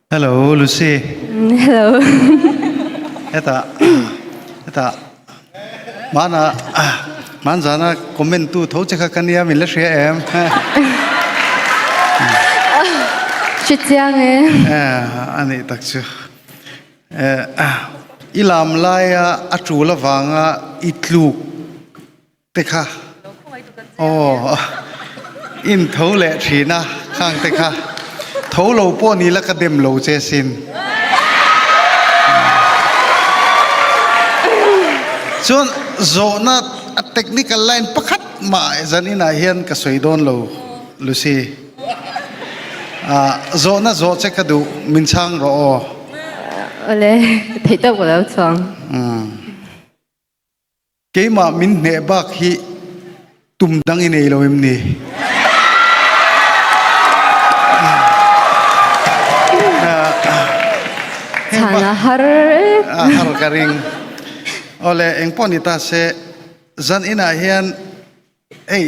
Hello Lucy. Hello. Hetah hetah mana manzana comment tu tho che kha ka nia min la hria em. Hre chiang e. Eh ani tak chu. Eh i lam laia a tul avanga i tluk te kha aw in tho leh thin a khang te kha tho lo pawh ni la ka dem lo che sin chuan zawhna a technical line pakhat mah zan inah hian ka sawi dawn lo Lucy ah zawhna zawh che ka duh min chhang rawh aw. Awle theih tawk ka lo chhuang. Keimah min hneh bak hi tum dang i nei lo em ni? Chhan a har. A har ka ring. Awle engpawh ni ta se zan inah hian hei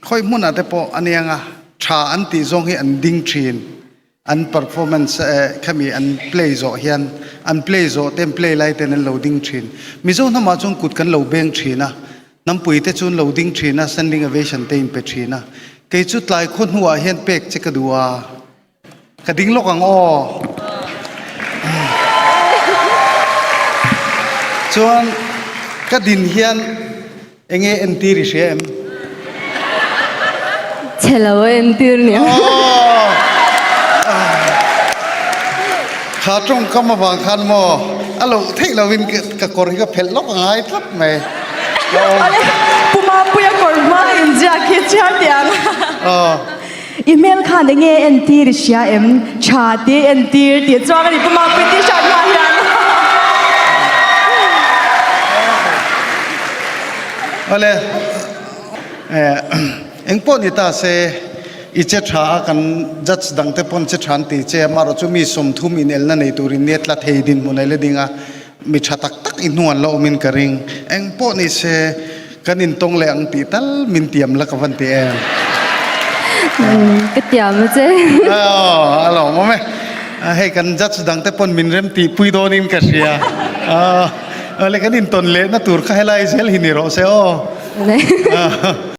khawi hmunah te pawh a nia nga tha an tih zawng hi an ding thin. An performance khami an play zawh hian an play zawh te an play lai ten an lo ding thin. Mizo hnamah chuan kut kan lo beng thin a, hnampui te chu an lo ding thin a, standing ovation te in pe thin a. Kei chu tlai khaw hnuah hian pek che ka duh a, ka ding lawk ang aw. Chuan ka din hian Enge entir i hria em? Chhe lo a entir nia. Kha tawngkam avang khan maw a loh theih lovin ka kawr hi ka phelh lawk a ngai tlat mai. Awle, Pu Mapuia kawr hma inziak hi chhiar teh ang. I hmel khan enge entir i hria em? Tha te entir tih chuang a ni Pu Mapui t-shirt hma hian. Awle, engpawh ni ta se i che tha a kan judge dang te pawn che tha an ti che a, amaherawh chu mi 30 inelna nei turin nia tla thei dinhmun a la ding a, Mi tha tak tak i hnuan la awmin ka ring. Eng pawh ni se kan intawng leh ang tih tal min tiam la ka van ti em. Ka tiam a che. Aw a lawm awm e. Hei kan judge dang te pawn min rem tih pui dawnin ka hria. Awle kan intawn lehna tur kha helai zel hi ni rawh se aw.